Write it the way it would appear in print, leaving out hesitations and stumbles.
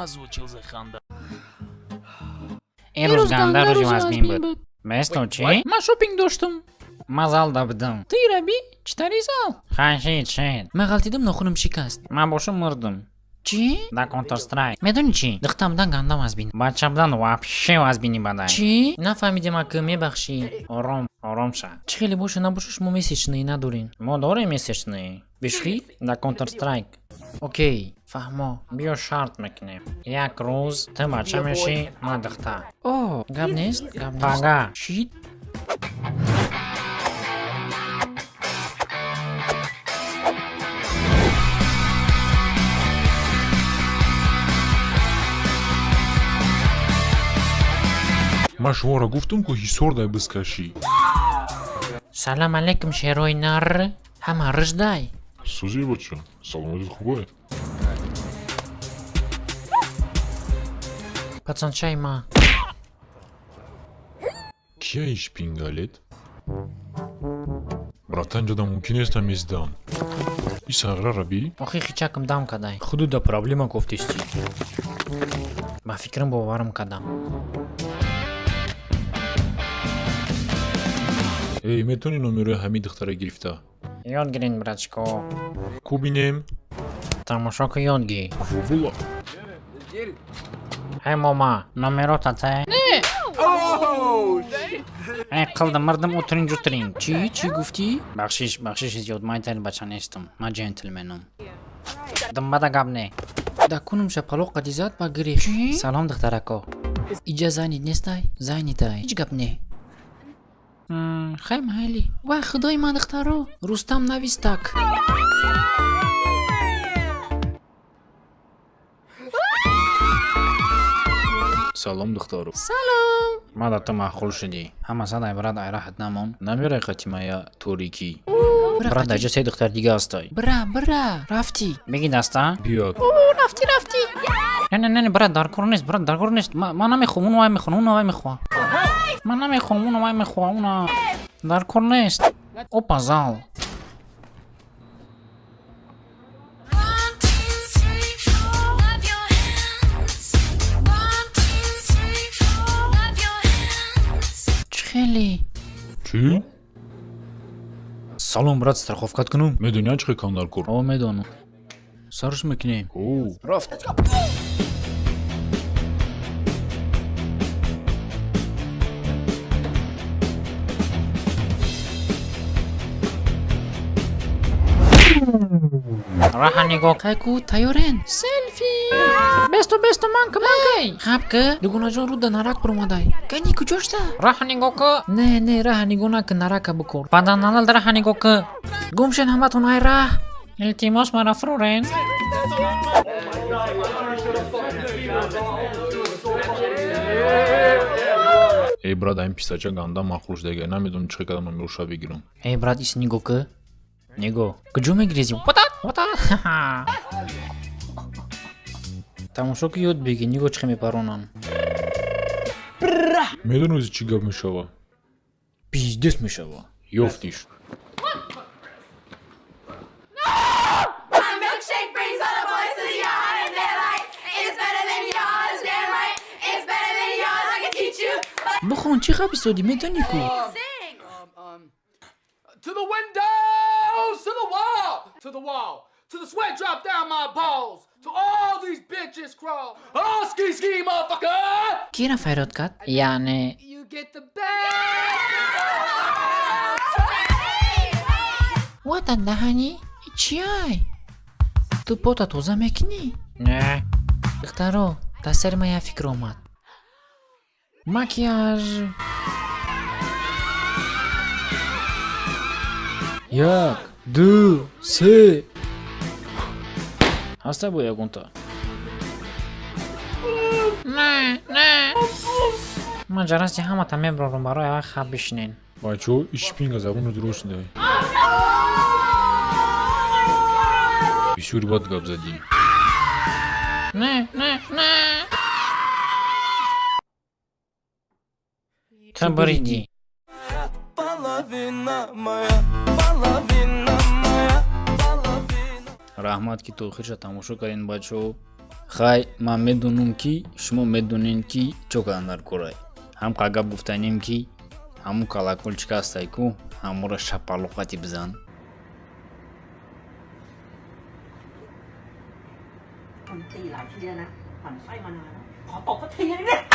Озвучил Зеханда. Ин рӯз ганда рӯзи вазмин буд. Бесту чӣ? Ман шопинг доштам. Ман залда будам. Ты раби? Чӣ тари зал? Хай, шид, шид. Ман ғалтидам, нохунам шикаст. Ман бошум мурдум. Чӣ? Дар Counter Strike. Медонӣ чӣ? Духта будан ганда вазбин. Бача будан вообще вазбини бадай. Чӣ? Нафаҳмидем, ака, мебахшӣ. Ором, ором ша. Чӣ хеле боша набоша, шумо месячные надорен. Мо дорем месячные. Бешухӣ? Дар Counter Strike. Окей, фаҳмо. Биё, шарт мекунем. Як рӯз ту бача мешӣ, ман духта. О, гап нест, гап нест. Пага. Шид. Ман шуморо гуфтам, ку ҳисор дай бизкашӣ. Салам алейкум, шерои нар. Ҳама рыждай. Сӯзи, бача, саломатит хубае? Пацанчаи ма. Кия ишпингалет? Братан, ҷада мумкин нест амездан. И сағра раби. Охи хичакам дам кадай. Худуда проблема кофтистӣ. Ба фикрам, боварам кардам. Эй, метавонӣ номерои ҳамин духтара гирифта? Ёд гирин, братчико. Ку бинем. Тамошо ку, ёд гир. Вобула. Эй, мома, номерота те. Эй, қилдим, мирдим, утуринг, ҷутуринг. Чӣ? Чӣ гуфтӣ? Бахшиш, бахшиши зиёд, ман итали бача нестам. Ман джентльменам. Думбада гап не. Да кунум шапалоқ қади зад ба гирифт. Чӣ? Салом, духтарако. Иҷа занит нестай? Занитай. Ҳеҷ гап не. Хай, майли. Вай, худои ман, духтаро. Рустам навистак. Салом, духтаро. Салом. Мада ту маъқул шудӣ. Ҳама садай, брат, айраҳат намон. Намерай қатимая торикӣ. Брат, даҷа се духтар дига ҳастай. Бира, бира. Рафтӣ. Биги даста. Биё. Рафтӣ, рафтӣ. Не, не, не, брат, дар кор нест, брат, дар кор нест. Ман намехоҳам, уно вай мехоҳам, уно вай мехоҳам. Ман намехоҳам, уно вай мехоҳам, уно. Дар кор нест. Опа, зал. One, two, three, four. Clap your hands. One, two, three, four. Clap your hands. Чӣ хеле? Чӣ? Салом, брат, страховкат кунум? Медони, чӣ кан дар кор? О, медонам. Сарш мекунем. О. Рафт. Раҳа нигоҳ. Қайку, тайёрен? Селфи. Бесту, бесту, манка, манкай. Хаб ки, дугонаҷон, руда нарак баромадай. Кани куҷо шуда? Раҳа нигоҳ ку. Не, не, раҳа нигоҳ накун, нарака бикор. Баданалал, раҳа нигоҳ ку. Гум шен ҳаматон, ай раҳ. Илтимос, мара фурорен. Эй, брат, ҳамин писарча ганда маъқул шудага, намедонам чӣ кардам номероша бигирам. Эй, брат, ис нигоҳ ку. Нигоҳ. Куҷо мегирезӣ? Вата, вата. Тамошо ки, ёд бигир, нигоҳ, чӣ хел мепаронам. Медони, ози чӣ гап мешава? Пиздес мешава. Ёфтиш. My milkshake brings all the boys to the yard, and they're like, "It's better than yours, damn right. It's better than yours. I can teach you." But Бихон, чӣ хаб истоди, медонӣ ку? sing. To the windows, to the wall, to the wall, to the sweat drop down my balls, to all these bitches crawl. Oh, ski ski, motherfucker! Кира файрод кард? Яъне You get the best. Ватан даҳанӣ? Чиай? Ту пота тоза мекунӣ? Не. Духтаро, дар сари ман як фикр омад. Макияж. Як, ду, се. Ҳаста бо ягонта? Не, не. Ман ҷарасти ҳамата меброрам, барои ай хаб бишинен. Бачаҳо, ишпинга забону дуруст дай. Бисёри бад гап задӣ. Не, не, не. Ту буридӣ. Половина моя, половина моя, половина. Раҳмат, ки то охирша тамошо кардин, бачаҳо. Хай, ман медонам, ки шумо медонед, ки чо кардан дар корай. Ҳам гап гуфтанем, ки ҳамун колокольчик ҳастай ку, ҳамура шапалоқати бизан. มันตีหลายทีแล้วนะหมันไส้มานานแล้วขอตบสักทีนึงดิ